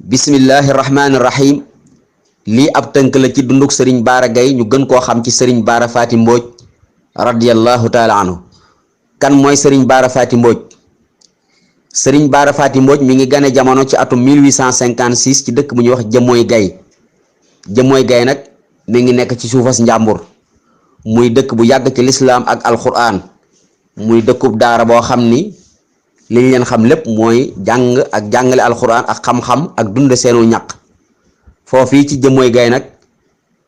bismillahi rahmaani rahim lii ab tënk la ci dunduk sëriñ Bara Gaye ñu gën koo xam ci sëriñ Bara Faty Mbodj radiyallahu taala anhu. kan mooy sëriñ Bara Faty Mbodj? sëriñ Bara Faty Mbodj mi ngi gane jamono ci atum 1856 ci dëkk bu ñuy wax Jëmmooy Gaye. Jëmmooy Gaye nag mi ngi nekk ci suufas njàmbur, muy dëkk bu yàgg ci lislaam ak alquran, muy dëkkub daara boo xam ni liñ leen xam lépp mooy jàng ak jàngale alquran ak xam-xam ak dunde seenu ñaq. foofii ci Jëmmooy Gaye nag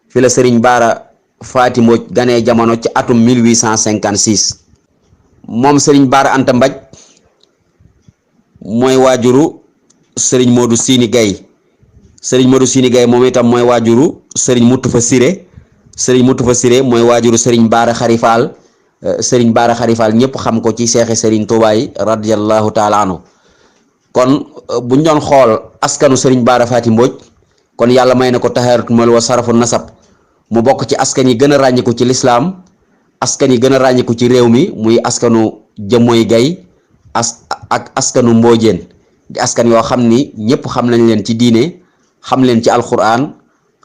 fi la sëriñ Bara Faty Mbodj ganee jamono ci atum 1856. moom sëriñ Bara Anta Mbaj mooy waajuru sëriñ Modou Sini Gaye. sëriñ Modou Sini Gaye moom itam mooy waajuru sëriñ Mutufa Siré. sëriñ Mutufa Siré mooy waajuru sëriñ Bara Xarifaal. sëriñ Bara Xarifaal ñëpp xam ko ci seexi sëriñ Tuubaa yi radiyallahu taala anhu. kon buñ doon xool askanu sëriñ Bara Faty Mbodj, kon yàlla may na ko taxaaratul mal wa sarafu nasab, mu bokk ci askan yi gën a ràññiku ci lislaam, askan yi gën a ràññiku ci réew mi, muy askanu Jëmmooy Gaye ak askanu Mboojeen, di askan yoo xam ni ñëpp xam nañ leen ci diine, xam leen ci alquran,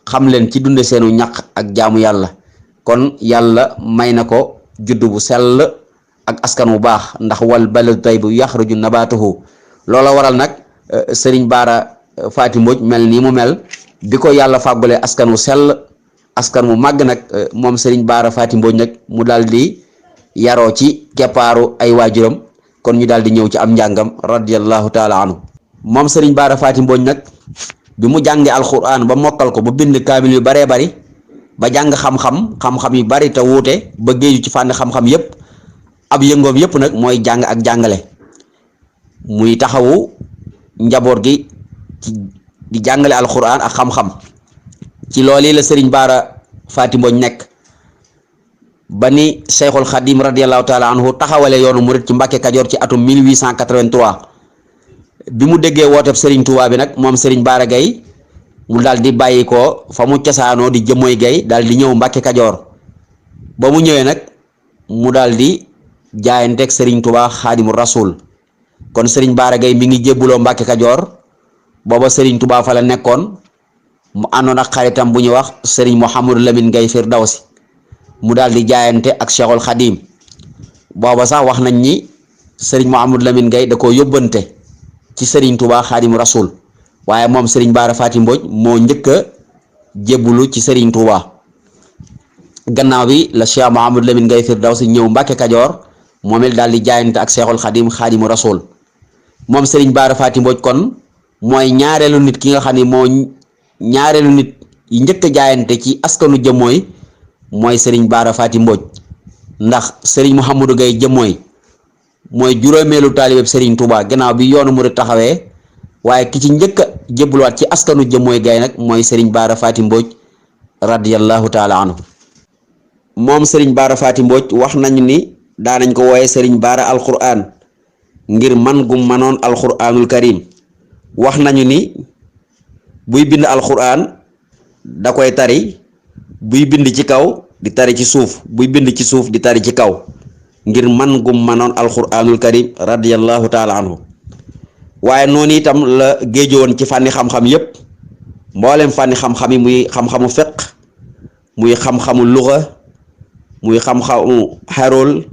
xam leen ci dunde seenu ñaq ak jaamu yàlla. kon yàlla may na ko juddu bu sell ak askan wu baax, ndax wal baladu tayyibu yaxruju nabaatuhu. loola waral nag sëriñ Bara Faty Mbodj mel nii mu mel bi ko yàlla fàggulee askan wu sell, askan wu màgg nag, moom sëriñ Bara Faty Mbodj nag mu daal di yaroo ci keppaaru ay waajuram, kon ñu daal di ñëw ci am njàngam radiyallahu taala anhu. moom sëriñ Bara Faty Mbodj nag bi mu jàngee alquran ba mokkal ko ba bind kaamil yu baree bari, ba jàng xam-xam yu bari te wuute, ba géeju ci fànn xam-xam yépp, ab yëngoom yépp nag mooy jàng ak jàngale, muy taxawu njaboot gi ci di jàngale alquran ak xam-xam. ci loolu la sëriñ Bara Faty Mbodj nekk ba ni Cheikhul Khadim radiyallahu taala anhu taxawale yoonu murit ci Mbàkke Kajoor ci atum 1883. bi mu déggee wooteb sëriñ Touba bi nag moom sëriñ Bara Gaye mu daal di bàyyi ko fa mu cosaanoo di Jëmmooy Gaye daal di ñëw Mbàkke Kajoor. ba mu ñëwee nag mu daal di jaayanteeg sëriñ Touba Xaadimu Rasuul. kon sëriñ Bara Gaye mi ngi jébbuloo Mbàkke Kajoor booba sëriñ Touba fa la nekkoon, mu àndoon ak xaritam bu ñuy wax sëriñ Mouhamadou Lamine Gaye Firdawsi, mu daal di jaayante ak Cheikhul Khadim. booba sax wax nañ ni sëriñ Mouhamadou Lamine Gaye da koo yóbbante ci sëriñ Touba Xaadimu Rasuul, waaye moom sëriñ Bara Faty Mbodj moo njëkk a jébbulu ci sëriñ Touba. gannaaw bi la Cheikh Mouhamadou Lamine Gaye Firdawsi ñëw Mbàkke Kajoor, moom it daal di jaayante ak Cheikhul Khadim Xaadimu Rasuul. moom sëriñ Bara Faty Mbodj kon mooy ñaareelu nit ki nga xam ne moo ñaareelu nit yi njëkk a jaayante ci askanu Jëmmooy mooy sëriñ Bara Faty Mbodj, ndax sëriñ Mouhamadou Gaye Jëmmooy mooy juróomeelu taalibeb sëriñ Touba gannaaw bi yoonu murit taxawee, waaye ki ci njëkk a jébbaluwaat ci askanu Jëmmooy Gaye nag mooy sëriñ Bara Faty Mbodj radiyallahu taala anhu. moom sëriñ Bara Faty Mbodj wax nañu ni daanañ ko wooye sëriñ Bara alquran ngir man gum manoon alquranul karim. wax nañu ni buy bind alquran da koy tari, buy bind ci kaw di tari ci suuf, buy bind ci suuf di tari ci kaw, ngir man gum manoon alquranul karim radiyallahu taala anhu. waaye noonu itam la géejowoon ci fànni xam-xam yépp, mboolem fànni xam-xam yi, muy xam-xamu fiqh, muy xam-xamu luga, muy xam-xamu xarool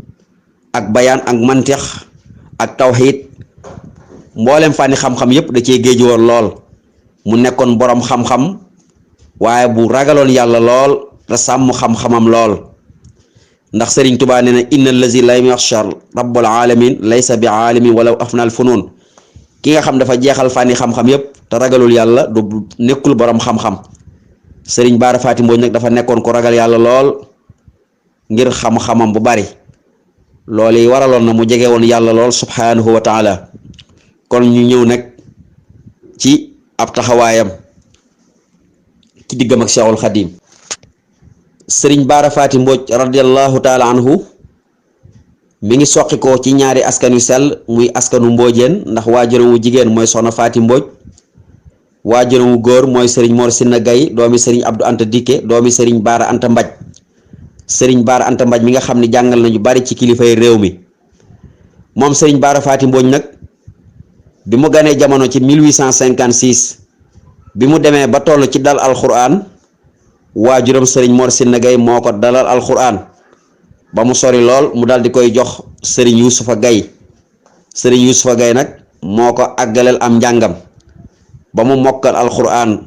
ak bayaan ak mantiq ak tawxiid, mboolem fànni xam-xam yépp da cee géejowoon lool. mu nekkoon boroom xam-xam waaye bu ragaloon yàlla lool te sàmm xam-xamam lool, ndax sëriñ Tuubaa nee na inna allazi lam yaxshar rabbul alamin laysa bi aalimin walaw afnal funun. ki nga xam dafa jeexal fànni xam-xam yépp te ragalul yàlla du nekkul boroom xam-xam. sëriñ Bara Faty Mbodj nag dafa nekkoon ko ragal yàlla lool ngir xam-xamam bu bari, loolu yi waraloon na mu jege woon yàlla lool subhanahu wa taala. kon ñu ñëw nag ci ab taxawaayam ci diggam ak Cheikhul Khadim. sëriñ Bara Faty Mbodj radiyallahu taala anhu mi ngi soqi ko ci ñaari askan yu sell, muy askanu Mboojeen, ndax waajuram wu jigéen mooy soxna Faty Mbodj, waajuram wu góor mooy sëriñ Mor Sinna Gaye doomi sëriñ Abdou Anta Dikke doomi sëriñ Bara Anta Mbaj. sëriñ Bara Anta Mbaj mi nga xam ne jàngal nañu bari ci kilifay réew mi. moom sëriñ Bara Faty Mbodj nag bi mu ganee jamono ci 1856 bi mu demee ba toll ci dal alquran waajuram sëriñ Mor Sinna Gaye moo ko dalal alquran ba mu sori lool mu dal di koy jox sëriñ Yuusufa Gaye sëriñ Yuusufa Gaye nag moo ko àggaleel am njàngam ba mu mokkal alquran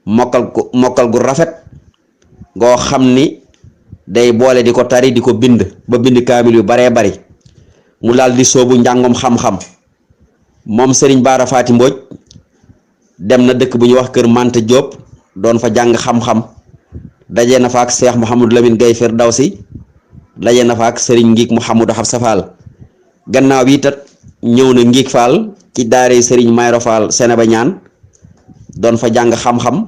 mokkal gu rafet goo xam ni day boole di ko tari di ko bind ba bind kaamil yu baree bari mu daal di soobu njàngum xam-xam moom sëriñ Bara Faty Mbodj dem na dëkk bu ñuy wax kër Mante Diop doon fa jàng xam-xam daje na fa ak Cheikh Mouhamadou Lamine Gaye Firdawsi daje na fa ak sëriñ Ngiig Mouhamadou Xabsa Fall gannaaw bi tat ñëw na Ngiig Fall ci daare sëriñ Mayro Fall Seneba ñaan doon fa jàng xam-xam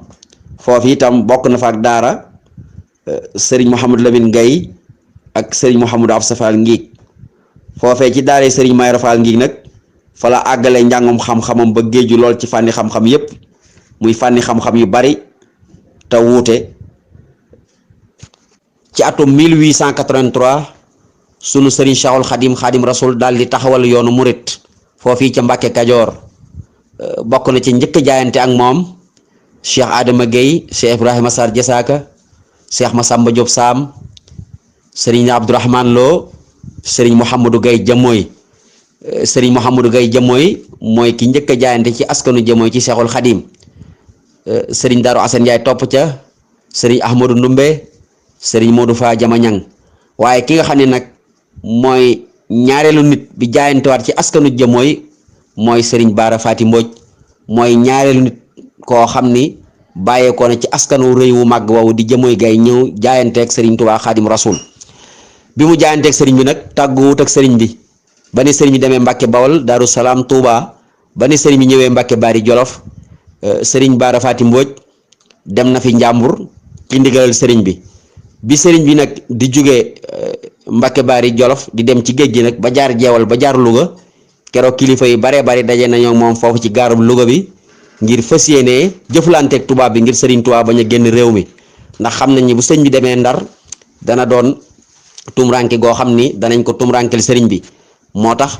foofu itam bokk na fa ak daara sëriñ Mouhamadou Lamine Gaye ak sëriñ Mouhamadou Xabsa Fall Ngiig foofee ci daare sëriñ Mayro Fall Ngiig nag fa la àggale njàngum xam-xamam ba géeju lool ci fànni xam-xam yépp muy fànni xam-xam yu bari te wuute ci atum 1883 sunu sëriñ Cheikhul Xadim Rasul daal di taxawal yoonu murit foofii ca Mbàkke Kajoor bokk na ci njëkk jaayante ak moom Cheikh Adama Gueye Cheikh Ibrahima Sarr Jasaaka Cheikh Massamba Diop Sam sëriñ Abdourahman Lo sëriñ Mouhamadou Gaye Jamooy sëriñ Mouhamadou Gaye Jamooy mooy ki njëkk a jaayante ci askanu Jamooy ci Cheikhul Xadim sëriñ Darou Assane Ndiaye topp ca sëriñ Ahmadou Ndumbe sëriñ Modou Fa Jamañang waaye ki nga xam ne nag mooy ñaareelu nit bi jaayantewaat ci askanu Jamooy mooy sëriñ Bara Faty Mbodj mooy ñaareelu nit koo xam ni bàyyeekoo na ci askanu rëy wu màgg woowu di Jamooy Gaye ñëw jaayanteeg sëriñ Touba Xadim Rasul bi mu jaayanteeg sëriñ bi nag tàgguwut ak sëriñ bi ba ni sëriñ bi demee Mbàkke Bawol Daaru Salaam Touba ba ni sëriñ bi ñëwee Mbàkke Bari Jolof sëriñ Bara Faty Mbodj dem na fi njàmbur ci ndigalal sëriñ bi sëriñ bi nag di jóge Mbàkke Bari Jolof di dem ci géej gi nag ba jaar jeewal ba jaar Louga keroog kilifa yi baree bari daje nañoo moom foofu ci gaarub Louga bi ngir fas yéenee jëflanteeg tubaab bi ngir sëriñ Touba bañ a génn réew mi ndax xam nañ ni bu sëriñ bi demee Ndar dana doon tumranke goo xam ni danañ ko tumrankel sëriñ bi moo tax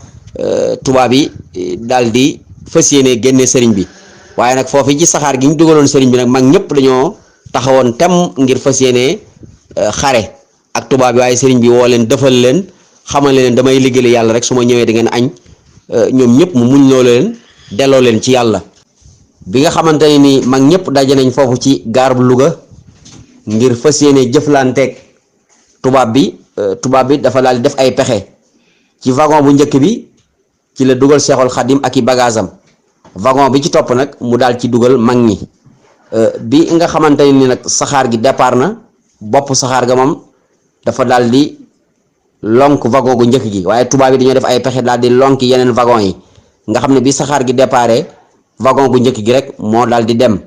tubaab yi daal di fas yéenee génne sëriñ bi waaye nag foofu ci saxaar gi ñu dugaloon sëriñ bi nag mag ñëpp dañoo taxawoon tem ngir fas yéenee xare ak tubaab bi waaye sëriñ bi woo leen defal leen xamal leen damay liggéeyal yàlla rek su ma ñëwee da ngeen añ ñoom ñëpp mu muñ loo leen delloo leen ci yàlla bi nga xamante ne ni mag ñëpp daje nañ foofu ci gaar bu Louga ngir fas yéenee jëflanteeg tubaab bi dafa daal di def ay pexe ci wagon bu njëkk bi ci la dugal Cheikhul Khadim ak i bagaasam wagon bi ci topp nag mu daal ci dugal mag ñi bi nga xamante ne ni nag saxaar gi départ na bopp saxaar ga moom dafa daal di lonk wagon gu njëkk gi waaye tubaab yi dañoo def ay pexe daal di lonki yeneen wagon yi nga xam ne bi saxaar gi déparé wagon gu njëkk gi rek moo daal di dem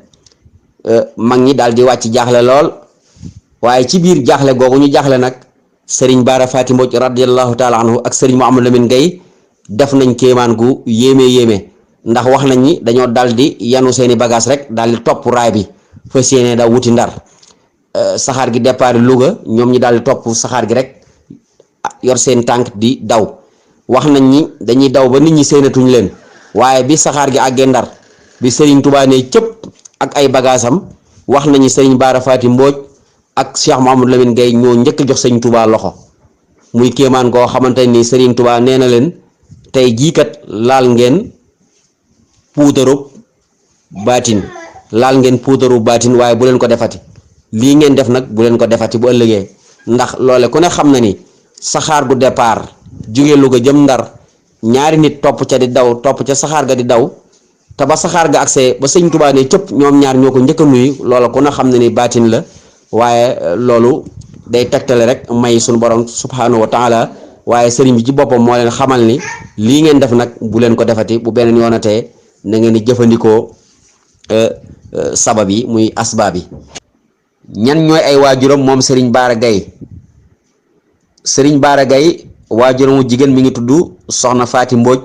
mag ñi daal di wàcc jaaxle lool waaye ci biir jaaxle googu ñu jaaxle nag sëriñ Bara Faty Mbodj radiyallahu taala anhu ak sëriñ Mouhamadou Lamine Gaye def nañ kéemaan gu yéeme ndax wax nañ ni dañoo daal di yanu seeni bagage rek daal di topp raay bi fas yéene da wuti Ndar saxaar gi départ Louga ñoom ñi daal di topp saxaar gi rek yor seen tànk di daw wax nañ ni dañuy daw ba nit ñi séenatuñ leen waaye bi saxaar gi àggee Ndar bi sëriñ Touba ne cëpp ak ay bagaasam wax nañu sëriñ Bara Faty Mbodj ak Cheikh Mouhamadou Lamine Gaye ñoo njëkk jox sëriñ Touba loxo muy kéemaan koo xamante ni sëriñ Touba nee na leen tey jii kat laal ngeen puudarub baatin waaye bu leen ko defati lii ngeen def nag bu leen ko defati bu ëllëgee ndax loole ku ne xam na ni saxaar gu départ jóge Louga jëm Ndar ñaari nit topp ca saxaar ga di daw te ba saxaar ga accès ba sëñ Touba ne cëpp ñoom ñaar ñoo ko njëkk a nuyu loola ku ne xam na ni baatin la waaye loolu day tegtale rek may suñu borom subhanahu wa taala waaye sëriñ bi ci boppam moo leen xamal ni lii ngeen def nag bu leen ko defati bu beneen yoonatee na ngeen di jëfandikoo sabab yi muy asbaab yi. ñan ñooy ay waajuram moom sëriñ Bara Gaye sëriñ Bara Gaye waajuramu jigéen mi ngi tudd soxna Faty Mbodj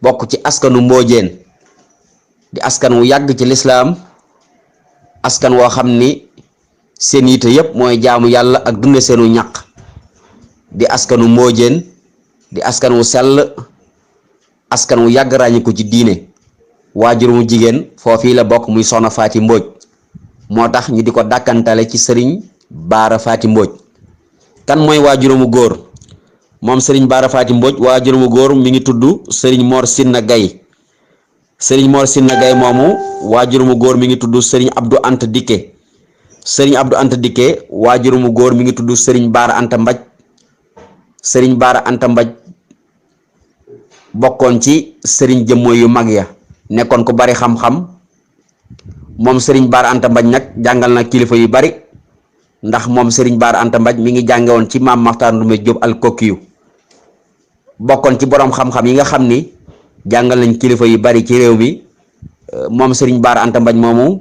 bokk ci askanu Mbodjeen di askan wu yàgg ci lislaam askan woo xam ni seen yite yépp mooy jaamu yàlla ak dunde seenu ñaq di askanu Mbodjeen di askan wu sell askan wu yàgg ràññiku ci diine waajur mu jigéen foofii la bokk muy soxna Faati Mbóoj moo tax ñu di ko dàkkantale ci sëriñ Baara Faati Mbóoj. kan mooy waajur mu góor moom sëriñ Baara Faati Mbóoj waajur mu góor mi ngi tudd sëriñ Mor Sinna Gay. sëriñ Mor Sinna Gay moomu waajur mu góor mi ngi tudd sëriñ Abdou Anta Dikke. sëriñ Abdou Anta Dikke waajur mu góor mi ngi tudd sëriñ Baara Anta Mbaj. sëriñ Baara Anta Mbaj bokkoon ci sëriñ jëmmo yu mag ya nekkoon ko bari xam-xam moom sëriñ Baara Anta Mbaj nag jàngal na kilifa yu bari ndax moom sëriñ Baara Anta Mbaj mi ngi jànge woon ci maam Maxtaar Ndume Jóob al-Kokkiyu bokkoon ci boroom xam-xam yi nga xam ni jàngal nañ kilifa yu bari ci réew mi moom sëriñ Baara Anta Mbaj moomu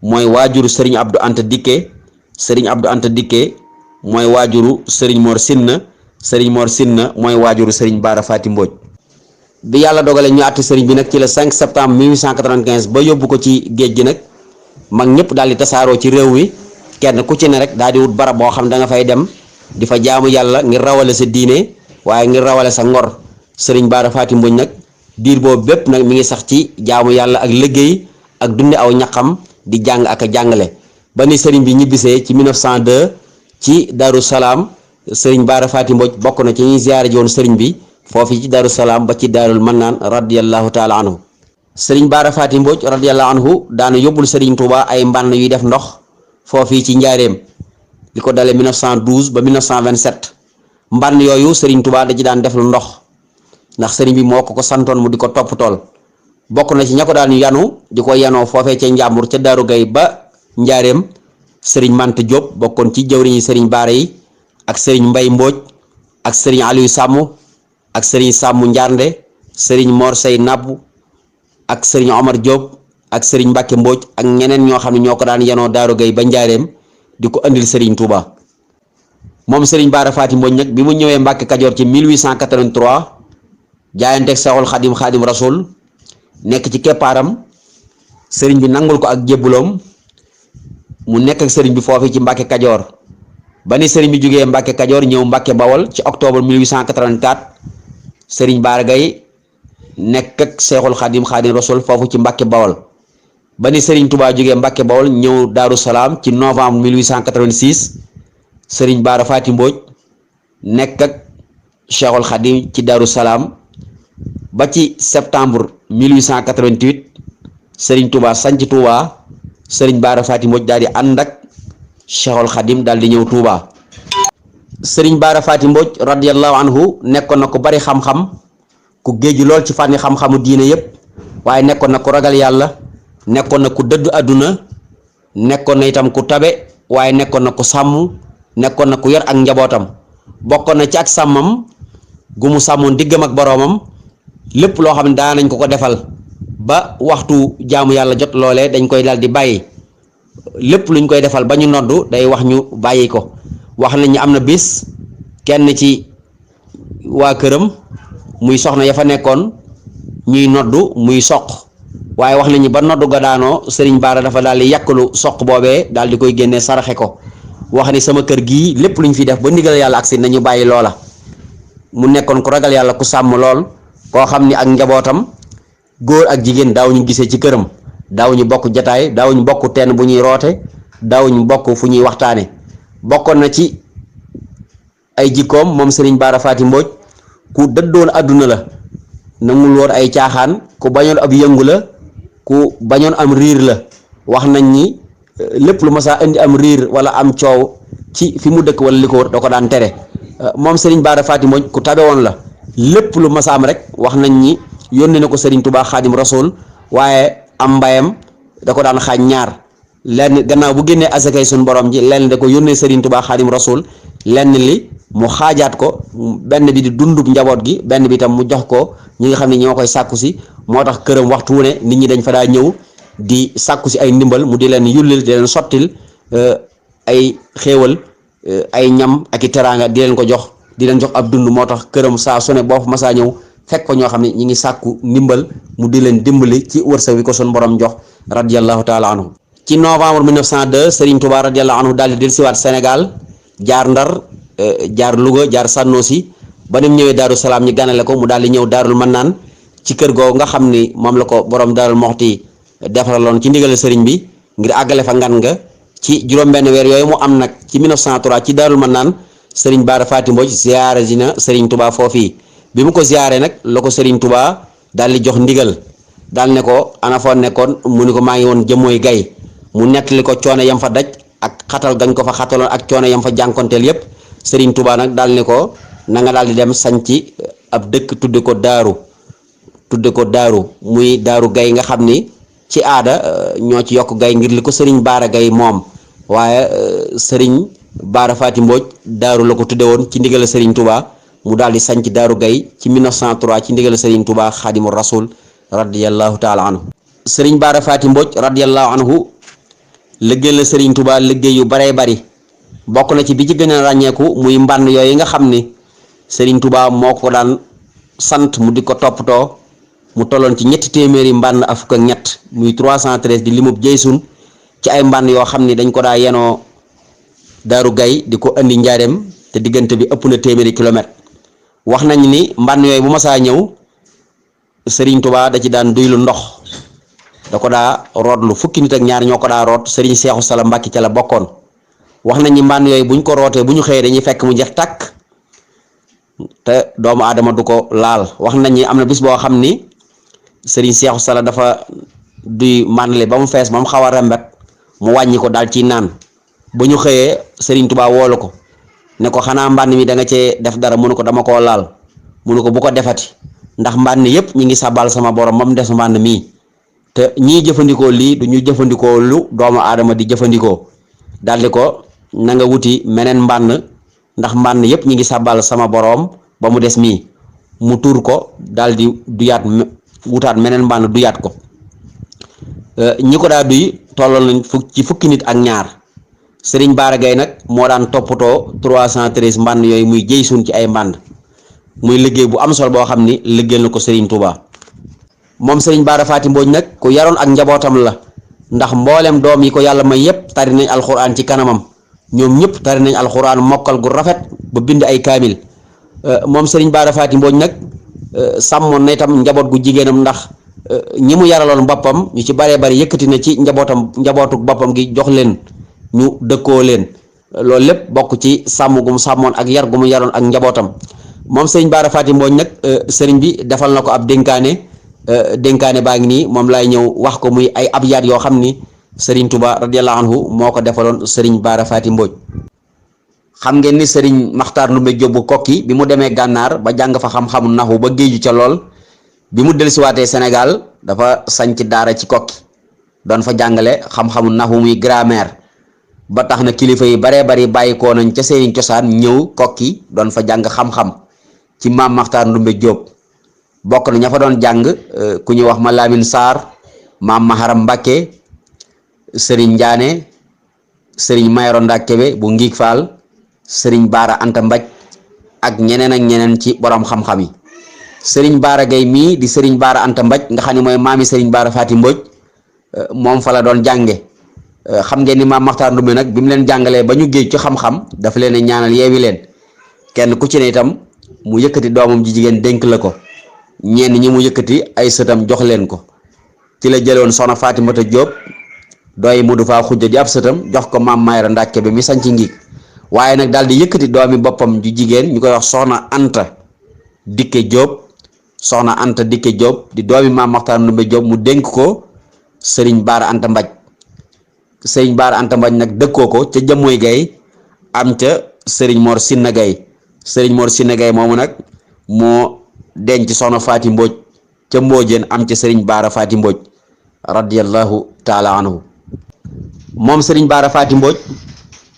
mooy waajuru sëriñ Abdou Anta Dikke. sëriñ Abdou Anta Dikke mooy waajuru sëriñ Mor Sinna. sëriñ Mor Sinna mooy waajuru sëriñ Baara Faati Mbóoj. bi yàlla dogalee ñu àtte sëriñ bi nag ci le 5 septembre 1895 ba yóbbu ko ci géej gi nag mag ñëpp daal di tasaaroo ci réew mi kenn ku ci ne rek daal di wut barab boo xam ne da nga fay dem di fa jaamu yàlla ngir rawale sa diine waaye ngir rawale sa ngor. sëriñ Baara Faati Mbóoj nag diir boobu bépp nag mi ngi sax ci jaamu yàlla ak liggéey ak dunde aw ñaqam di jàng ak a jàngale ba ni sëriñ bi ñibbisee ci 1902 ci Darou Salaam. sëriñ Baara Faati Mbóoj bokk na ci ñuy ziyaare ji woon sëriñ bi foofu ci Darou Salaam ba ci Daarul Mannaan radiyallahu taala anhu. sëriñ Baara Faati Mbóoj radiyallahu anhu daana yóbbul sëriñ Touba ay mbànn yuy def ndox foofii ci njaareem li ko dalee 1912 ba 1927 mbànn yooyu sëriñ Touba da ci daan def lu ndox ndax sëriñ bi moo ko santoon mu di ko topp tool bokk na ci ña ko daan yanu di ko yanoo foofee ca Njàmbur ca Daaru Gay ba njaareem sëriñ Mante Diop bokkoon ci jëwriñi sëriñ Baara yi ak sëriñ Mbay Mbóoj ak sëriñ Aliou Sàmm ak sëriñ Sàmm Njaarnde sëriñ Mor Sey Nabb ak sëriñ Omar Diop ak sëriñ Mbàkke Mbóoj ak ñeneen ñoo xam ne ñoo ko daan yanoo Daaru Gay ba njaareem di ko andil sëriñ Touba. moom sëriñ Baara Faati Mbóoj nag bi mu ñëwee Mbàkke Kajoor ci 1883 jaayanteeg Seexul Xadim Xadim Rasul nekk ci keppaaram sëriñ bi nangul ko ak jébbuloom mu nekk ak sëriñ bi foofu ci Mbàkke Kajoor ba ni sëriñ bi jógee Mbàkke Kajoor ñëw Mbàkke Bawol ci octobre 1884 sëriñ Baara Gay nekk ak Seexul Xadim Xadim Rasul foofu ci Mbàkke Bawol ba ni sëriñ Touba jógee Mbàkke Bawol ñëw Daaru Salaam ci novembre 1886 sëriñ Baara Faati Mbóoj nekk ak Seexul Xadim ci Daaru Salaam ba ci septembre 1888 sëriñ Touba sanc Touba sëriñ Baara Faati Mbóoj daal di ànd ak Cheikhul Khadim daal di ñëw Touba. sëriñ Baara Faati Mbóoj radiyallahu anhu nekkoon na ko bari xam-xam ku géeju lool ci fànni xam-xamu diine yépp waaye nekkoon na ku ragal yàlla nekkoon na ku dëddu àdduna nekkoon na itam ku tabe waaye nekkoon na ku sàmm nekkoon na ku yar ak njabootam bokkoon na ci ak sàmmam gu mu sàmmoon diggam ak boroomam lépp loo xam ne daan nañ ko defal ba waxtu jaamu yàlla jot loolee dañ koy dal di bàyyi lépp luñ koy defal ba ñu noddu day wax ñu bàyyi ko. wax nañ ñu am na bis kenn ci waa këram muy soxna ya fa nekkoon ñuy noddu muy soq waaye wax nañu ba noddu ga daanoo sëriñ Baara dafa daal di yàqalu soq boobee daal di koy génnee saraxe ko wax ni sama kër gii lépp luñ fi def ba ndigal yàlla agsi nañu bàyyi loola. mu nekkoon ku ragal yàlla ku sàmm lool koo xam ni ak njabootam góor ak jigéen daawuñu gisee ci këram daawuñu bokk jataay daawuñu bokk teen bu ñuy roote daawuñu bokk fu ñuy waxtaane bokkoon na ci ay jikkoom moom sëriñ Baara Faati Mbóoj ku dëddoon àdduna la nangul woon ay caaxaan ku bañoon ab yëngu la ku bañoon am riir la wax nañ ni lépp lu masaa indi am riir wala am coow ci fi mu dëkk wala li ko wër da ko daan tere moom sëriñ Baara Faati Mbóoj ku tabe woon la lépp lu masaa am rek wax nañ ni yónnee na ko sëriñ Tuubaa Xaadim Rasuul waaye am mbayam da ko daan xaaj ñaar lenn gannaaw bu génnee asakay suñ borom ji lenn da ko yónnee sëriñ Tuubaa Xaadim Rasuul lenn li mu xaajaat ko benn bi di dundub njaboot gi benn bi tam mu jox ko ñi nga xam ne ñoo koy sàkku si moo tax këram waxtu wu ne nit ñi dañ fa daa ñëw di sàkku si ay ndimbal mu di leen yullil di leen sottil ay xéewal ay ñam ak i teraanga di leen ko jox di leen jox ab dund moo tax këram saa su ne boo fa masaa ñëw fekk ko ñoo xam ne ñi ngi sàkku ndimbal mu di leen dimbali ci wërsëg wi ko sun borom jox radiyallahu taala anhu ci novembre 1902 Serigne Touba radiyallahu anhu daal di dellusiwaat Sénégal jaar Ndar jaar Louga jaar Sànnoosi ba ni mu ñëwee Daaru Salaam ñu ganale ko mu daal di ñëw Daarul Mannaan ci kër googu nga xam ni moom la ko borom Daarul Moxti defaraloon ci ndigal sëriñ bi ngir àggale fa ngan nga ci juróom-benn weer yooyu mu am nag ci 1903 ci Daarul Manaan sëriñ Bara Faty Mbodj ziyaare ji na sëriñ Touba foofii bi mu ko ziyaare nag la ko sëriñ Touba daal di jox ndigal daal ne ko ana foo nekkoon mu ni ko maa ngi woon jëmmooy gay mu nettali ko coono yam fa daj ak xatal gañ ko fa xataloon ak coono yam fa jànkonteel yépp sëriñ Touba nag daal ne ko na nga daal di dem sañci ab dëkk tudde ko daaru muy daaru gay nga xam ni ci aada ñoo ci yokk gay ngir li ko sëriñ Baara Gay moom waaye sëriñ Bara Faty Mbodj daaru la ko tudde woon ci ndigal sëriñ Touba mu daal di sañc daaru gay ci 1903 ci ndigal sëriñ Touba Xaadimu Rasul radiyallahu taala anhu sëriñ Bara Faty Mbodj radiyallahu anhu liggéey la sëriñ Touba liggéey yu baree bari bokk na ci bi ci gën a ràññeeku muy mbànn yooyu nga xam ni sëriñ Touba moo ko daan sant mu di ko toppatoo mu tolloon ci ñetti téeméeri mbànn ak fukk ak ñett muy 313 di limub jeysun ci ay mbànn yoo xam ni dañ ko daa yenoo daaru gay di ko andi njaareem te diggante bi ëpp na téeméeri kilomètre wax nañ ni mbànn yooyu bu masaa ñëw sëriñ Touba da ci daan duylu ndox da ko daa rootlu fukki nit ak ñaar ñoo ko daa root sëriñ Seexu Sala Mbàkke ca la bokkoon wax nañ ni mbànn yooyu buñ ko rootee bu ñu xëyee dañuy fekk mu jeex tàkk te doomu aadama du ko laal wax nañ ni am na bis boo xam ni sëriñ Seexu Sala dafa duy màndale ba mu fees ba mu xaw a rembet mu wàññi ko daal ci naan bu ñu xëyee sëriñ Touba woolu ko ne ko xanaa mbànn mi da nga cee def dara mu ne ko dama koo laal mu ne ko bu ko defati ndax mbànn yépp ñi ngi sabal sama borom ba mu des mbànn mii te ñii jëfandikoo lii du ñu jëfandikoo lu doomu aadama di jëfandikoo daldi ko na nga wuti meneen mbànn ndax mbànn yépp ñi ngi sabal sama borom ba mu des mii mu tuur ko daldi duyaat wutaat meneen mbànn duyaat ko ñi ko daa duy tolloon nañ ci fukki nit ak ñaar sëriñ Bara Gay nag moo daan toppatoo 313 mbànn yooyu muy jëy sun ci ay mbànn muy liggéey bu am solo boo xam ni liggéeyal na ko sëriñ Touba moom sëriñ Bara Faty Mbodj nag ku yaroon ak njabootam la ndax mboolem doom yi ko yàlla may yépp tari nañ alxuraan ci kanamam ñoom ñëpp tari nañ alxuraan mokkal gu rafet ba bind ay kaamil moom sëriñ Bara Faty Mbodj nag sàmmoon na itam njaboot gu jigéenam ndax ñi mu yaraloon boppam ñu ci baree bari yëkkati na ci njabootu boppam gi jox leen ñu dëkkoo leen loolu lépp bokk ci sàmm gu mu sàmmoon ak yar gu mu yaroon ak njabootam moom sëriñ Bara Faty Mbodj nag sëriñ bi defal na ko ab dénkaane baa ngi nii moom laay ñëw wax ko muy ay abyaat yoo xam ni sëriñ Touba radiyallahu anhu moo ko defaloon sëriñ Bara Faty Mbodj xam ngeen ni sëriñ Maxtaar Ndumbe Jóob bu Kokki bi mu demee gànnaar ba jàng fa xam-xamu naxu ba géeju ca lool bi mu dellusiwaatee Sénégal dafa sanc daara ci Kokki doon fa jàngale xam-xamu naxu muy grammaire ba tax na kilifa yi baree bari bàyyikoo nañ ca seeni cosaan ñëw Kokki doon fa jàng xam-xam ci maam Maxtaar Ndumbe Jóob bokk na ña fa doon jàng ku ñuy wax ma Lamin Sarr maam Maharam Mbàkke sëriñ Njaane sëriñ Mayoro Ndakebe bu Ngiig Faal sëriñ Baara Anta Mbaj ak ñeneen ci borom xam-xam yi sëriñ Bara Gay mii di sëriñ Baara Anta Mbaj nga xam ne mooy maami sëriñ Bara Faty Mbodj moom fa la doon jànge xam ngeen ni maam Maxtaar Ndumbe nag bi mu leen jàngalee ba ñu géej ci xam-xam dafa leen ñaanal yeewi leen kenn ku ci ne itam mu yëkkati doomam ji jigéen dénk la ko ñenn ñi mu yëkkati ay sëtam jox leen ko ci la jëloon soxna Fatimata Jóob dooy mu du faa xujja di ab sëtam jox ko maam Mayra Ndàkke bi mi sanc Ngiig waaye nag daal di yëkkati doomi boppam ju jigéen ñu koy wax soxna Anta Dikke Jóob soxna Anta Dikke Jóob di doomi maam Maxtaar Ndumbe Jóob mu dénk ko sëriñ Baara Anta Mbaj sëriñ Baara Anta Mbaj nag dëkkoo ko ca Jëmmooy Gay am ca sëriñ Mor Sinna Gay sëriñ Mor Sinna Gay moomu nag moo denc soxna Faty Mbodj ca Mboojeen am ca sëriñ Bara Faty Mbodj radiyallahu taala anhu moom sëriñ Bara Faty Mbodj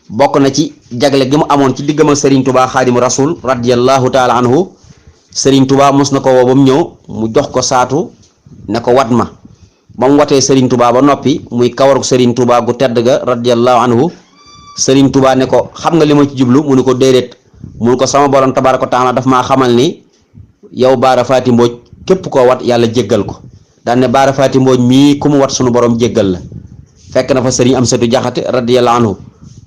bokk na ci jagle gi mu amoon ci diggam ak sëriñ Touba Xaadimu Rasul radiyallahu taala anhu sëriñ Touba mos na ko woo ba mu ñëw mu jox ko saatu ne ko wat ma ba mu watee sëriñ Touba ba noppi muy kawaruk sëriñ Touba gu tedd ga radiyallahu anhu sëriñ Touba ne ko xam nga li ma ci jublu mu ne ko déedéet mu ne ko sama borom tabaaraka taala daf maa xamal ni yow Bara Faty Mbodj képp koo wat yàlla jéggal ko daan ne Bara Faty Mbodj mii ku mu wat sunu borom jéggal la fekk na fa sëriñ Amsatu Jaxate radiyallahu anhu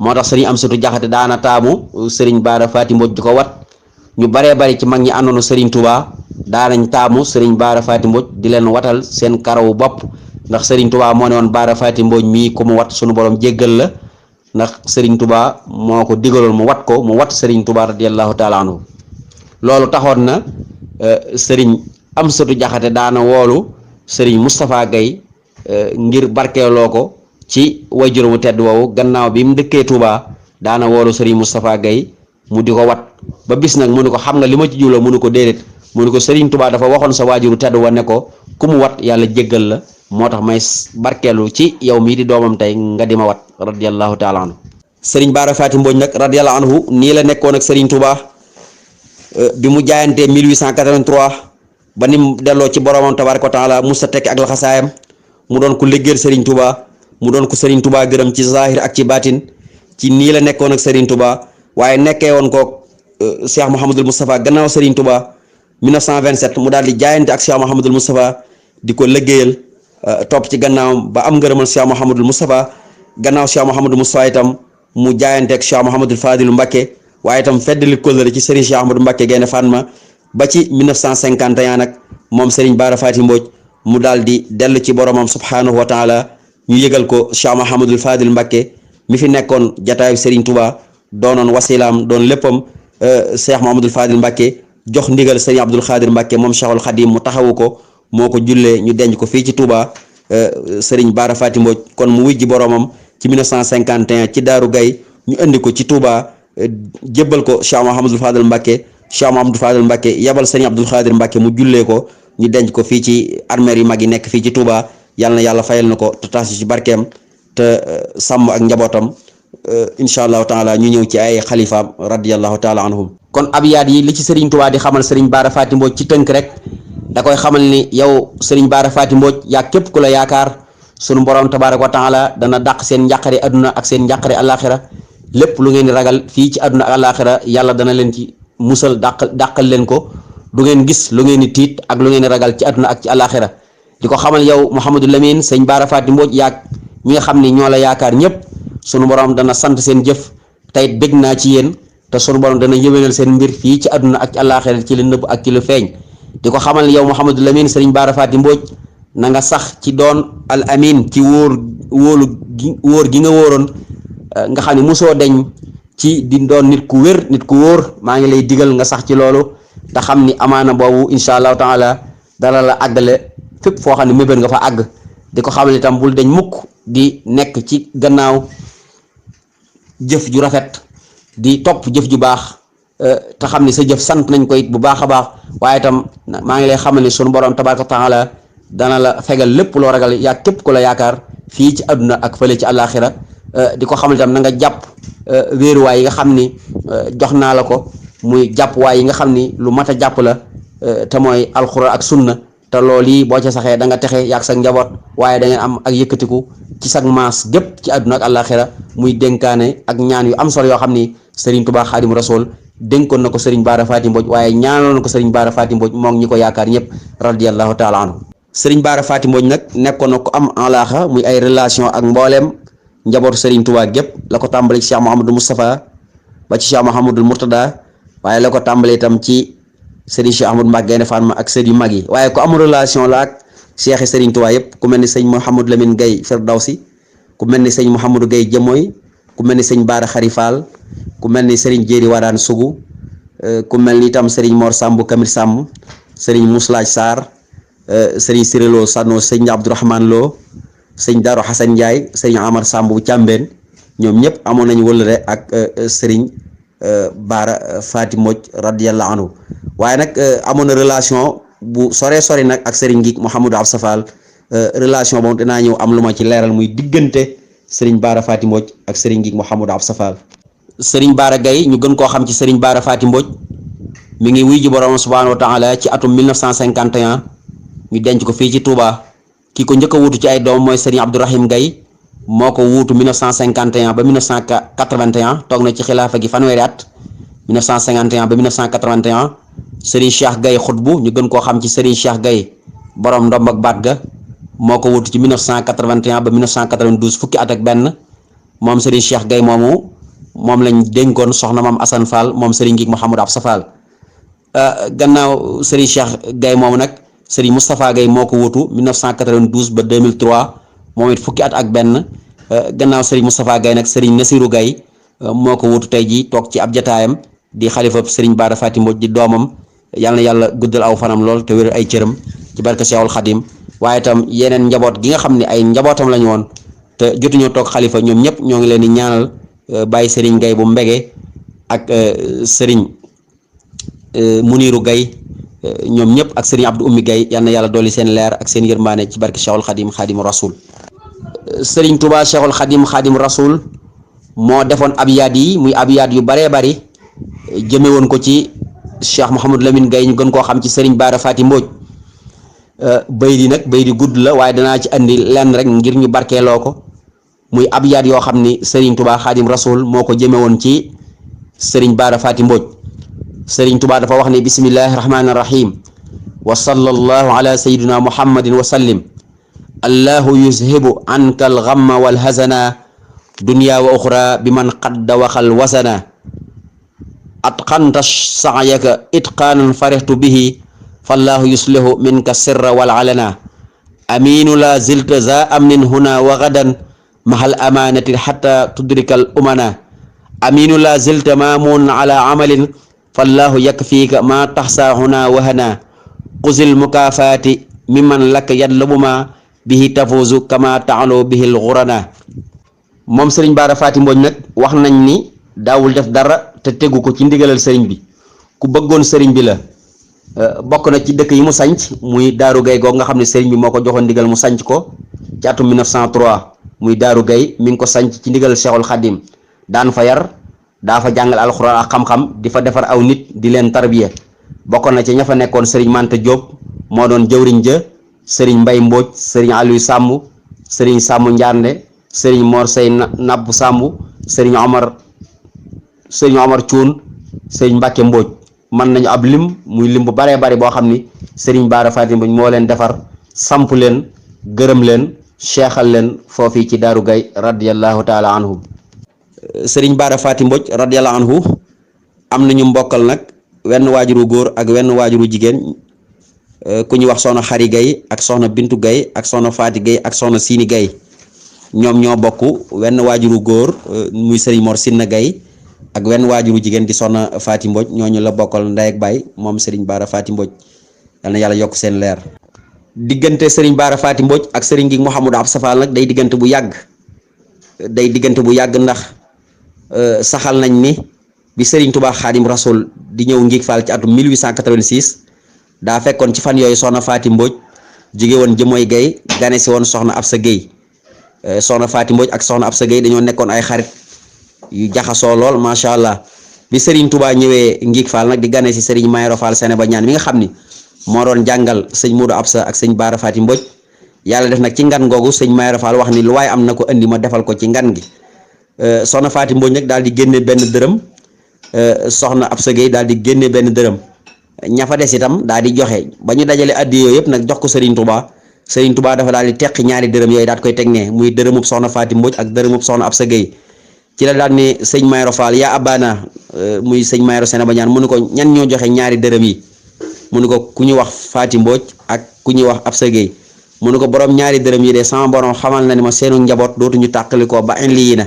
moo tax sëriñ Amsatu Jaxate daana taamu sëriñ Bara Faty Mbodj di ko wat ñu baree bari ci mag ñi àndoon sëriñ Touba daanañ taamu Serigne Bara Faty Mbodj di leen watal seen karawu bopp ndax Serigne Touba moo ne woon Bara Faty Mbodj mii ku mu wat sunu borom jéggal la ndax Serigne Touba moo ko digaloon mu wat Serigne Touba radiyallahu taala anhu loolu taxoon na Serigne Amsatu Jaxate daana woolu Serigne Moustapha Gaye ngir barkeeloo ko ci wajur mu tedd woowu gannaaw bi mu dëkkee Touba daana woolu Serigne Moustapha Gaye mu di ko wat ba bis nag mu ne ko xam nga li ma ci jubloo mu ne ko déedéet mu ne ko Serigne Touba dafa waxoon sa waajuru tedd wa ne ko ku mu wat yàlla jéggal la moo tax may barkeelu ci yow mii di doomam tey nga di ma wat radiyallahu taala anhu Serigne Bara Faty Mbodj nag radiyallahu anhu nii la nekkoon ak Serigne Touba bi mu jaayantee 1883 ba ni mu delloo ci boromam tabaaraka wa taala musta tekki ak laxasaayam mu doon ko liggéeyal Serigne Touba mu doon ko Serigne Touba gërëm ci zahir ak ci baatin ci nii la nekkoon ak Serigne Touba waaye nekkee woon ko Cheikh Mouhamadul Moustapha gannaaw Serigne Touba 1927 mu daal di jaayante ak Cheikh Mouhamadul Moustapha di ko liggéeyal topp ci gannaawam ba am ngërëmal Cheikh Mouhamadul Moustapha gannaaw Cheikh Mouhamadul Moustapha itam mu jaayante ak Cheikh Mouhamadul Fadilu Mbacké waaye itam feddali kóllëre ci Serigne Cheikh Ahmadou Mbacké Gaïndé Fatma ba ci 1951 nag moom Serigne Bara Faty Mbodj mu daal di dellu ci boromam subhanahu wa taala ñu yëgal ko Cheikh Mouhamadul Fadil Mbacké mi fi nekkoon jataayu Serigne Touba doonoon wasilaam doon léppam Cheikh Mouhamadul Fadil Mbacké jox ndigal Serigne Abdoul Khadir Mbacké moom Cheikhul Khadim mu taxawu ko moo ko jullee ñu denc ko fii ci Touba Serigne Bara Faty Mbodj kon mu wujji boromam ci 1951 ci Daaru Gaye ñu indi ko ci Touba jébbal ko Cheikh Mouhamadul Fadil Mbacké Cheikh Mouhamadul Fadil Mbacké yabal Serigne Abdoul Khadir Mbacké mu jullee ko ñu denc ko fii ci armeer yu mag yi nekk fii ci Touba yàlla na yàlla fayal na ko te taas ci barkeem te sàmm ak njabootam incha allahu taala ñu ñëw ci ay xalifaam radiyallahu taala anhum kon abyaat yi li ci Serigne Touba di xamal Serigne Bara Faty Mbodj ci tënk rek da koy xamal ni yow Serigne Bara Faty Mbodj yaa képp ku la yaakaar sunu borom tabaaraka wa taala dana dàq seen njàqare adduna ak seen njàqare alaxira lépp lu ngeen di ragal fii ci adduna ak alaxira yàlla dana leen ci musal dàqal leen ko du ngeen gis lu ngeen di tiit ak lu ngeen di ragal ci adduna ak ci alaxira di ko xamal yow Mouhamadou Lamine sëñ Bara Faty Mbodj yaag ñi nga xam ni ñoo la yaakaar ñëpp sunu borom dana sant seen jëf tey bég naa ci yéen te sunu borom dana yëwénal seen mbir fii ci adduna ak ci alaxira ci lu nëbb ak ci lu feeñ di ko xamal yow Mouhamadou Lamine sëriñ Bara Faty Mbodj na nga sax ci doon al amin ci wóor gi nga wóoroon nga xam ne mosoo deñ ci di doon nit ku wér nit ku wóor maa ngi lay digal nga sax ci loolu te xam ni amaana boobu incha allahu taala dana la àggale fépp foo xam ne mébér nga fa àgg di ko xamal itam bul deñ mukk di nekk ci gannaaw jëf ju rafet di topp jëf ju baax te xam ni sa jëf sant nañ ko it bu baax a baax waaye itam maa ngi lay xamal ni sunu borom tabaaraka taala dana la fegal lépp loo ragal yaa képp ku la yaakaar fii ci àdduna ak fële ci àllaaxira di ko xamal itam na nga jàpp wéeruwaay yi nga xam ni jox naa la ko muy jàppwaay yi nga xam ni lu mat a jàpp la te mooy alxuraan ak sunna te loolu yi boo ca saxee da nga texe yaag sa njaboot waaye da ngeen am ak yëkkatiku ci sag maas gépp ci àdduna ak àllaaxira muy dénkaane ak ñaan yu am solo yoo xam ni Serigne Touba Xaadimu Rasuul dénkoon na ko Serigne Bara Faty Mbodj waaye ñaanoon na ko Serigne Bara Faty Mbodj moom ñi ko yaakaar ñëpp radiyallahu taala anhu Serigne Bara Faty Mbodj nag nekkoon na ko am alaaxa muy ay relation ak mbooleem njabootu Serigne Touba gépp la ko tàmbali ci Cheikh Mouhamadou Moustapha ba ci Cheikh Mouhamadou Mourtada waaye la ko tàmbali itam ci Serigne Cheikh Ahmadou Mbacké Gaïndé Fatma ak sët yu mag yi waaye ku am relation la ak Cheikh yi Serigne Touba yëpp ku mel ni sëñ Mouhamadou Lamine Gaye Firdawsi ku mel ni sëñ Mouhamadou Gaye Jëmooy ku mel ni sëñ Bara Khary Fall ku mel ni Serigne Jéeri Wadaan Sugu ku mel ni itam Serigne Mor Samb Kamil Samb Serigne Mouslaaj Sarr Serigne Sirelo Sano sëñ Abdourahmane Lo sëñ Daro Hassan Ndiaye Serigne Amar Samb bu Càmbeen ñoom ñëpp amoon nañu wëllëre ak Serigne Bara Faty Mbodj radiyallahu anhu waaye nag amoon na relation bu sore nag ak Serigne Ngik Mouhamadou Absa Fall relation boobu dinaa ñëw am lu ma ci leeral muy diggante Serigne Bara Faty Mbodj ak Serigne Ngik Mouhamadou Absa Fall Serigne Bara Gaye ñu gën koo xam ci Serigne Bara Faty Mbodj mi ngi wuy ji borom subhanahu wa taala ci atum 1951 ñu denc ko fii ci Touba ki ko njëkk a wuutu ci ay doom mooy Serigne Abdourahim Gaye moo ko wuutu 1951 ba 1981 toog na ci xilaafa gi fanweeri at 1951 ba 1981 Serigne Cheikh Gaye xutbu ñu gën koo xam ci Serigne Cheikh Gaye borom ndomb ak baat ga moo ko wuutu ci 1981 ba 1992 fukki at ak benn moom Serigne Cheikh Gaye moom lañ dénkoon soxna maam Assane Fall moom Serigne Ngik Mouhamadou Absa Fall gannaaw Serigne Cheikh Gaye moomu nag Serigne Moustapha Gaye moo ko wutu 1992 ba 2003 moom it fukki at ak benn gannaaw Serigne Moustapha Gaye nag Serigne Nassirou Gaye moo ko wutu tey jii toog ci ab jataayam di xalifa Serigne Bara Faty Mbodj di doomam yal na yàlla guddal aw fanam lool te wér ay cëram ci barke Cheikhul Khadim waaye itam yeneen njaboot gi nga xam ne ay njabootam lañu woon te jotuñoo toog xalifa ñoom ñëpp ñoo ngi leen di ñaanal bàyyi Serigne Gaye bu Mbege ak Serigne Muniru Gaye ñoom ñëpp ak Serigne Abdou Ummi Gaye yal na yàlla dolli seen leer ak seen yërmaane ci barke Cheikhul Khadim Khadim Rasoul. Serigne Touba Cheikhul Khadim Khadim Rasoul moo defoon abyaat yi muy abyaat yu baree bari jëme woon ko ci Cheikh Mouhamadou Lamine Gaye ñu gën koo xam ci Serigne Bara Faty Mbodj bay di nag bay di gudd la waaye danaa ci andi lenn rek ngir ñu barkeeloo ko muy abyaat yoo xam ni Serigne Touba Khadim Rasoul moo ko jëme woon ci Serigne Bara Faty Mbodj. Serigne Touba dafa wax ne bismillahi rahmani rahim wa sallallahu ala sayyidina muhammadin wa sallim allahu yuzhibu anka alghamma walhazana dunya wa ukhra biman qadda waxal wasana atqanta sa'yaka itqanan farihtu bihi fallahu yuslihu minka sirra wal alana aminu la zilta za amnin huna wa gadan mahal amanati hatta tudrika al umana aminu la zilta mamun ala amalin fallahu yakfika ma taxsa huna wahana quzil mukafati mimman laka yadlubuma bihi tafuzu kama ta'alu bihi al-ghurana moom Serigne Bara Faty Mbodj nag wax nañ ni daawul def dara te tegu ko ci ndigalal Serigne bi ku bëggoon Serigne bi la bokk na ci dëkk yi mu sanc muy Daaru Gaye googu nga xam ne Serigne bi moo ko joxoon ndigal mu sanc ko ci atum 1903 muy Daaru Gaye mi ngi ko sanc ci ndigalal Cheikhul Khadim daan fa yar daa fa jàngal alxuraan ak xam-xam di fa defar aw nit di leen tarbiya bokkoon na ci ña fa nekkoon Serigne Manta Diop moo doon jëwriñ ja Serigne Mbaye Mbodj Serigne Aliou Samb Serigne Samb Ndiarnde Serigne Mor Sey Nabb Samb Serigne Omar Thioune Serigne Mbacke Mbodj mën nañu ab lim muy lim bu baree bari boo xam ni Serigne Bara Faty Mbodj moo leen defar samp leen gërëm leen seexal leen foofii ci Daaru Gaye radiyallahu taala anhu Serigne Bara Faty Mbodj radiyallahu anhu am nañu mbokkal nag wenn waajuru góor ak wenn waajuru jigéen ku ñu wax soxna Xari Gaye ak soxna Bintu Gaye ak soxna Faty Gaye ak soxna Sini Gaye ñoom ñoo bokk wenn waajuru góor muy Serigne Mor Sinna Gaye ak wenn waajuru jigéen di soxna Faty Mbodj ñooñu la bokkal ndey ak baay moom Serigne Bara Faty Mbodj yal na yàlla yokk seen leer. diggante Serigne Bara Faty Mbodj ak Serigne gi Mouhamadou Absa Fall nag day diggante bu yàgg ndax saxal nañ ni bi Serigne Touba Khadim Rasoul di ñëw Ngig Fall ci atum 1886 daa fekkoon ci fan yooyu soxna Faty Mbodj jóge woon Jëmooy Gaye gane si woon soxna Absa Gaye soxna Faty Mbodj ak soxna Absa Gaye dañoo nekkoon ay xarit yu jaxasoo lool macha allah bi Serigne Touba ñëwee Ngig Fall nag di gane si Serigne Mayoro Fall Sene ba ñaan mi nga xam ni moo doon jàngal sëñ Modou Absa ak sëñ Bara Faty Mbodj yàlla def nag ci ngan googu sëñ Mayoro Fall wax ni lu waaye am na ko indi ma defal ko ci ngan gi soxna Faty Mbodj nag daal di génne benn dërëm soxna Absa Gaye daal di génne benn dërëm ña fa des itam daal di joxe ba ñu dajale addi yooyu yëpp nag jox ko Serigne Touba dafa daal di teqi ñaari dërëm yooyu daal koy teg ne muy dërëmub soxna Faty Mbodj ak dërëmub soxna Absa Gaye ci la daal ne sëñ Mayoro Fall yaa abana muy sëñ Mayoro Sene ba ñaan mu ne ko ñan ñoo joxe ñaari dërëm yi mu ne ko ku ñu wax Faty Mbodj ak ku ñuy wax Absa Gaye mu ne ko borom ñaari dërëm yi de sama borom xamal na ni ma seenu njaboot dootuñu tàqalikoo ba illiyiina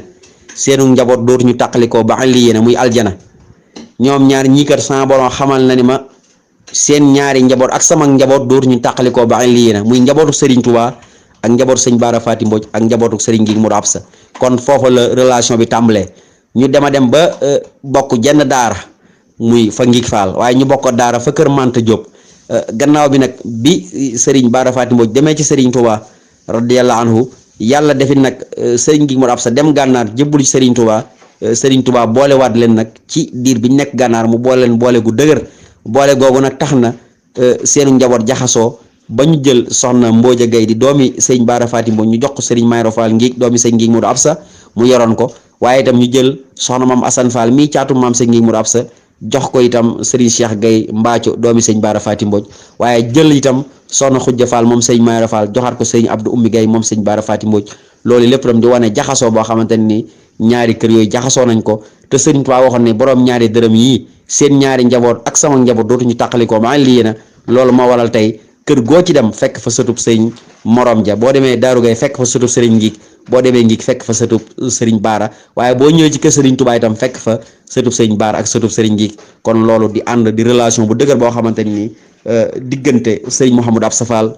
seenu njaboot dootuñu tàqalikoo ba illiyiina muy aljana ñoom ñaar ñii kat sama borom xamal na ni ma seen ñaari njaboot ak sama njaboot dootuñu tàqalikoo ba illiyiina muy njabootu Serigne Touba ak njabootu sëñ Bara Faty Mbodj ak njabootu Serigne gi Modou Absa kon foofu la relation bi tàmbalee ñu dem ba bokk jenn daara muy fa Ngig Fall waaye ñu bokk daara fa kër Manta Diop gannaaw bi nag bi Serigne Bara Faty Mbodj demee ci Serigne Touba radiyallahu anhu yàlla defit nag Serigne gi Modou Absa dem gànnaar jëbbul ci Serigne Touba boolewaat leen nag ci diir bi ñu nekk gànnaar mu boole leen boole gu dëgër boole googu nag tax na seenu njaboot jaxasoo ba ñu jël soxna Mbodja Gaye di doomi sëñ Bara Faty Mbodj ñu jox ko Serigne Mayoro Fall Ngig doomi sëñ Ngig Modou Absa mu yoroon ko waaye itam ñu jël soxna maam Assane Fall mii caatu maam sëñ Ngig Modou Absa jox ko itam Serigne Cheikh Gaye Mbaaco doomi sëñ Bara Faty Mbodj waaye jël itam soxna Khoudia Fall moom sëñ Mayoro Fall joxaat ko sëñ Abdou Ummi Gaye moom sëñ Bara Faty Mbodj loolu lépp tam di wane jaxasoo boo xamante ni ñaari kër yooyu jaxasoo nañ ko te Serigne Touba waxoon ne borom ñaari dërëm yii seen ñaari njaboot ak sama njaboot dootuñu tàqalikoo maa lii na loolu moo waral tey kër goo ci dem fekk fa sëtub sëriñ morom ja boo demee Daaru Gay fekk fa sëtub sëriñ Ngiig boo demee Ngiig fekk fa sëtub sëriñ Baara waaye boo ñëwee ci kër sëriñ Tuubaa itam fekk fa sëtub sëriñ Baara ak sëtub sëriñ Ngiig kon loolu di ànd di relation bu dëgër boo xamante ni diggante sëriñ Mouhamadou Absa Fall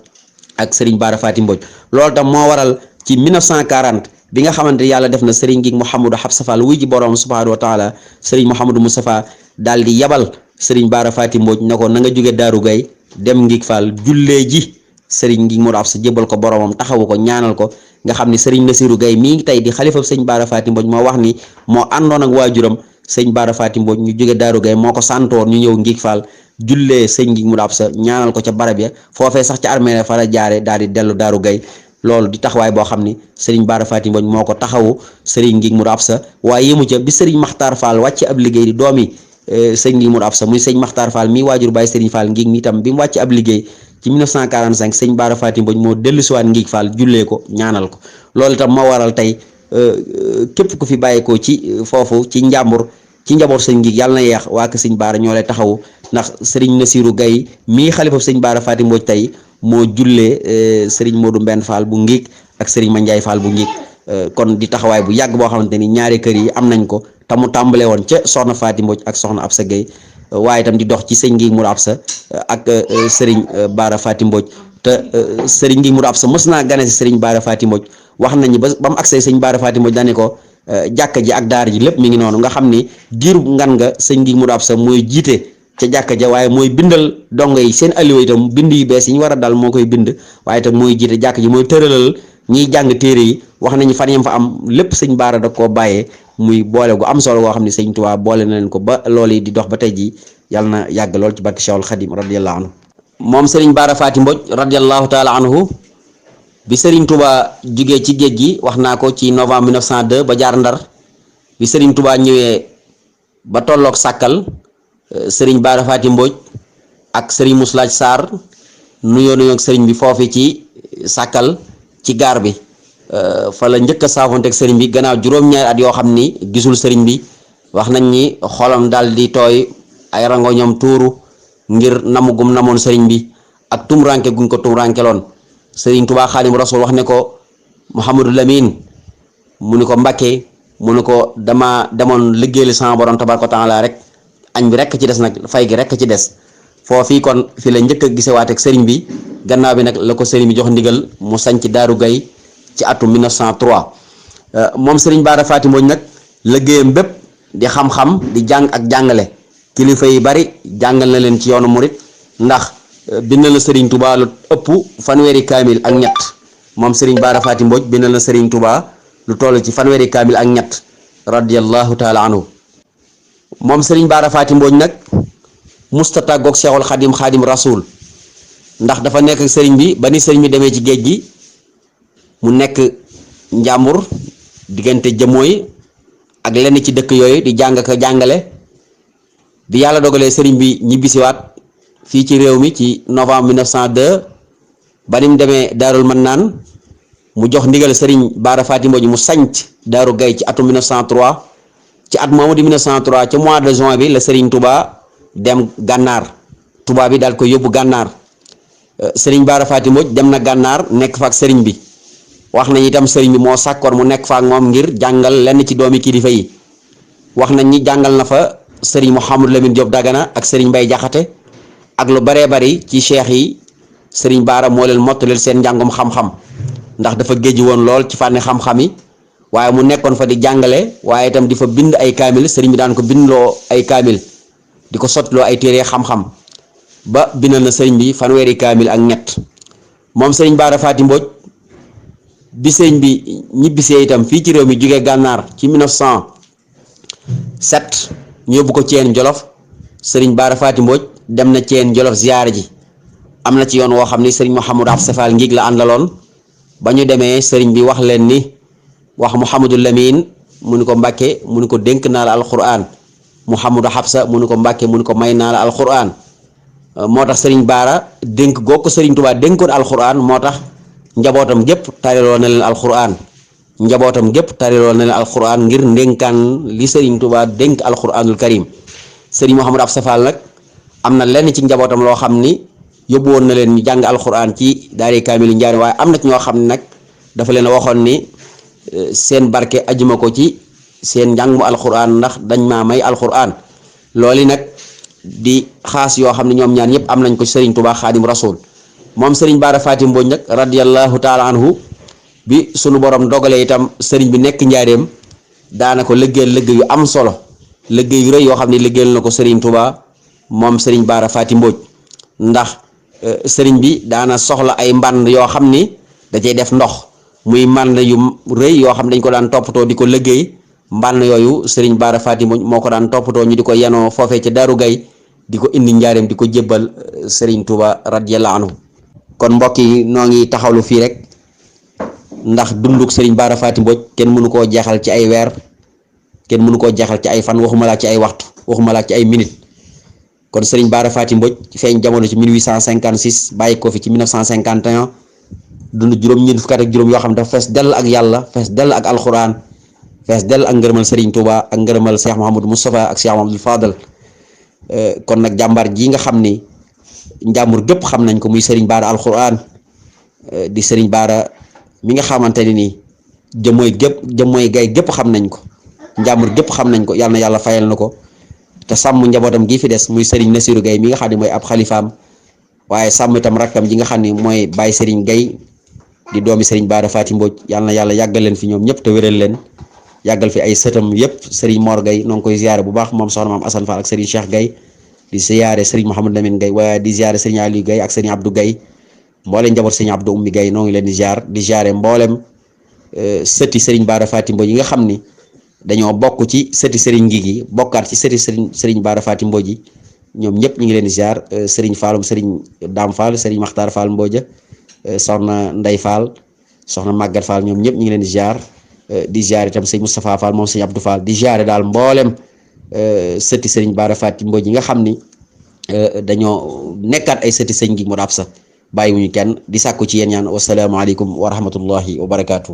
ak sëriñ Baara Faati Mbodj loolu tam moo waral ci 1940 bi nga xamante yàlla def na sëriñ Ngiig Mouhamadou Absa Fall wuy ji borom subhaanahu wa taala sëriñ Mouhamadou Moustapha daal di yabal sëriñ Baara Faati Mbodj ne ko na nga jóge Daaru Gay dem Ngiig Fall jullee ji sëriñ Ngiig Modou Absa jébbal ko boromam taxawu ko ñaanal ko nga xam ni sëriñ Nasiru Gay mii tey di xalifa sëñ Baara Faati Mbodj moo wax ni moo àndoon ak waajuram sëñ Baara Faati Mbodj ñu jóge Daaru Gay moo ko santoon ñu ñëw Ngiig Fall jullee sëñ Ngiig Modou Absa ñaanal ko ca barab ya foofee sax ca armée fa la jaare daal di dellu Daaru Gay loolu di taxawaay boo xam ni sëriñ Baara Faati Mbodj moo ko taxawu sëriñ Ngiig Modou Absa waaye yëmu ca bi sëriñ Maxtaar Fall wàcc ab liggéey di doomi sëñ Ngiig Modou Absa muy sëñ Maxtaar Fall mii waajur bàyyi sëriñ Fall Ngiig mi itam bi mu wàcc ab liggéey ci 1945 sëñ Baara Faati Mbodj moo dellusiwaat Ngiig Fall jullee ko ñaanal ko loolu itam moo waral tey képp ku fi bàyyeekoo ci foofu ci njàmbur ci njaboot sëñ Ngiig yàlla na yeex waa kër sëñ Baara ñoo lay taxawu ndax sëriñ Nasiru Gay mii xalifa sëñ Baara Faati Mbodj tey moo jullee sëriñ Modou Mbenn Fall bu Ngiig ak sëriñ Mandiaye Fall bu Ngiig kon di taxawaay bu yàgg boo xamante ni ñaari kër yi am nañ ko te mu tàmbale woon ca soxna Faati Mbodj ak soxna Absa Gay waaye itam di dox ci sëñ Ngiig Modou Absa ak sëriñ Baara Faati Mbodj te sëriñ Ngiig Modou Absa mës naa gane si sëriñ Baara Faati Mbodj wax nañu ba mu agsee sëñ Baara Faati Mbodj dane ko jàkka ji ak daara ji lépp mi ngi noonu nga xam ni diiru ngan nga sëñ Ngiig Modou Absa mooy jiite ca jàkka ja waaye mooy bindal dongo yi seen alliwa itam bind yu bees yi ñu war a dal moo koy bind waaye itam mooy jiite jàkka ji mooy tëralal ñiy jàng téere yi wax nañu fan yam fa am lépp sëñ Baara da koo bàyyee muy boole gu am solo goo xam ne sëñ Tuubaa boole na leen ko ba loolu yi di dox ba tey ji yàlla na yàgg lool ci barke Cheikhul Khadim radiyallahu anhu moom sëriñ Baara Faati Mbodj radiyallahu taala anhu bi sëriñ Tuubaa jugee ci géej gi wax naa ko ci novembre 1902 ba jaar Ndar bi sëriñ Tuubaa ñëwee ba tolloog Sàkkal sëriñ Baara Faati Mbodj ak sëriñ Muslaaj Sarr nuyoo ak sëriñ bi foofu ci Sàkkal ci gaar bi fa la njëkk a saafonteeg sëriñ bi gannaaw juróom-ñaari at yoo xam ni gisul sëriñ bi wax nañ ni xolam daal di tooy ay rangoñam tuuru ngir namugum namoon sëriñ bi ak tumranke guñ ko tumrankeloon sëriñ Tuubaa Xaadimu Rasuul wax ne ko Mouhamadou Lamine mu ni ko Mbàkke mu ni ko dama demoon liggéeyal sama borom tabaaraka wa taala rek añ bi rek ci des nag fay gi rek ci des foofii kon fi la njëkk a gisewaat ak sëriñ bi gannaaw bi nag la ko sëriñ bi jox ndigal mu sañc Daaru Gay ci atum 1903 moom sëriñ Baara Faati Mbodj nag liggéeyam bépp di xam-xam di jàng ak jàngale kilifa yi bari jàngal na leen ci yoonu murit ndax bindal na sëriñ Touba lu ëpp fanweeri kaamil ak ñett moom sëriñ Baara Faati Mbodj bindal na sëriñ Touba lu toll ci fanweeri kaamil ak ñett radiyallahu taala anhu moom sëriñ Baara Faati Mbodj nag musta tàggoog Cheikhul Khadim Khadim Rasoul ndax dafa nekk ak sëriñ bi ba ni sëriñ bi demee ci géej gi mu nekk njàmbur diggante jëmooy ak lenn ci dëkk yooyu di jàng ak jàngale bi yàlla dogalee sëriñ bi ñibbisiwaat fii ci réew mi ci novembre 1902 ba ni mu demee Daarul Mannaan mu jox ndigal sëriñ Baara Faati Mbodj mu sanc Daaru Gay ci atum 1903 ci at moomu di 1903 ca mois de juin bi la sëriñ Touba dem gànnaar Touba bi daal ko yóbbu gànnaar sëriñ Baara Faati Mbodj dem na gànnaar nekk fa ak sëriñ bi wax nañ itam sëriñ bi moo sàkkoon mu nekk fa ak moom ngir jàngal lenn ci doomi kilifa yi wax nañ ni jàngal na fa sëriñ Mouhamadou Lamine Diop Dagana ak sëriñ Mbay Jaxate ak lu baree bari ci cheikh yi sëriñ Baara moo leen mottaleel seen njàngum xam-xam ndax dafa géej woon lool ci fànni xam-xam yi waaye mu nekkoon fa di jàngale waaye itam di fa bind ay kaamil sëriñ bi daan ko bindloo ay kaamil di ko sottiloo ay téere xam-xam ba bindal na sëriñ bi fanweeri kaamil ak ñett moom sëriñ Baara Faati Mbodj bi sëriñ bi ñibbisee itam fii ci réew mi jógee gànnaar ci 1907 ñu yóbbu ko Ceen Jolof sëriñ Baara Faati Mbodj dem na Ceen Jolof ziyaare ji am na ci yoon woo xam ni sëriñ Mouhamadou Absa Fall Ngiig la àndaloon ba ñu demee sëriñ bi wax leen ni wax Mouhamadou Lamine mu ni ko Mbàkke mu ni ko dénk naa la alquran Mouhamadou Absa mu ni ko Mbàkke mu ni ko may naa la alquran moo tax sëriñ Baara dénk goo ko sëriñ Tuubaa dénkoon alquran moo tax njabootam gépp tariloo na leen alquran ngir ndénkaan li sëriñ Tuubaa dénk alquranul karim sëriñ Mouhamadou Absa Fall nag am na lenn ci njabootam loo xam ni yóbbu woon na leen ñu jàng alxuraan ci daari kaamil njaari, waaye am na ci ñoo xam ne nag dafa leen waxoon ni seen barke ajuma ko ci seen njàngmu alxuraan ndax dañ maa may alxuraan. loolu nag di xaas yoo xam ne ñoom ñaan ñëpp am nañ ko sëriñ Tuubaa Xaadim Rasuul. moom sëriñ Bara Faty Mbodj nag radiyallahu taala anhu bi sunu borom dogalee itam sëriñ bi nekk njaareem daana ko liggéeyal liggéey yu am solo, liggéey yu rëy yoo xam ne liggéeyal na ko sëriñ Tuubaa moom sëriñ Bara Faty Mbodj. ndax sëriñ bi daana soxla ay mbànd yoo xam ni da cay def ndox, muy mbànd yu rëy yoo xam ne dañ ko daan toppatoo di ko liggéey. mbànn yooyu sëriñ Bara Faty Mbodj moo ko daan toppatoo ñu di ko yenoo foofee ca Daaru Gay di ko indi njaareem di ko jébbal sëriñ Tuuba radiyallahu anhu. kon mbokk yi noo ngi taxawlu fii rek ndax dunduk sëriñ Bara Faty Mbodj kenn mënu koo jeexal ci ay weer, kenn mënu koo jeexal ci ay fan, waxuma laa ci ay waxtu, waxuma laa ci ay minute. kon sëriñ Bara Faty Mbodj feeñ jamono ci 1856 bàyyi ko fi ci 1951 dund juróom-ñeent fukki at ak juróom yoo xam ne dafa fees dell ak yàlla, fees dell ak alxuraan, fees dell ak ngërëmal Serigne Touba ak ngërëmal Cheikh Mouhamadou Moustapha ak Cheikh Mouhamadou Fadal. kon nag jàmbaar ji nga xam ni njàmbur gépp xam nañ ko muy Serigne Bara alxuraan, di Serigne Bara mi nga xamante ne nii jëmmooy gay gépp xam nañ ko, njàmbur gépp xam nañ ko. yàlla na yàlla fayal na ko te sàmm njabootam gi fi des muy Serigne Nassirou Gaye mi nga xam ne mooy ab xalifaam, waaye sàmm itam rakkam ji nga xam ne mooy Baye Serigne Gaye di doomi Serigne Bara Faty Mbodj. yàlla na yàlla yàggal leen fi ñoom ñëpp te wéral leen, yàggal fi ay sëtam yëpp. Serigne Mor Gaye noo ngi koy ziyaare bu baax moom soxna maam Assane Fall ak Serigne Cheikh Gaye, di ziyaare Serigne Mouhamadou Lamine Gaye, waaye di ziyaare Serigne Aliou Gaye ak Serigne Abdou Gaye, mboolem njaboot Serigne Abdou Ummi Gaye noo ngi leen di ziyaare mboolem sëti Serigne Bara Faty Mbodj yi nga xam ni dañoo bokk ci sëti Serigne ngi gi bokkaat ci sëti Serigne Bara Faty Mbodj yi, ñoom ñëpp ñu ngi leen di ziar. Serigne Fallum Serigne Dame Fall, Serigne Makhtar Fall Mbodja, soxna Ndey Fall, soxna Maguette Fall, ñoom ñëpp ñu ngi leen di ziar. di ziar itam sëñ Moustapha Fall moom sëñ Abdou Fall, di ziare daal mboolem sëti Serigne Bara Faty Mbodj yi nga xam ni dañoo nekkaat ay sëti sëñ gi mu daab sa bàyyiwuñu kenn. di sàkku ci yéen ñaan wasalaamaaleykum wa rahmatullahi wa barakaatu.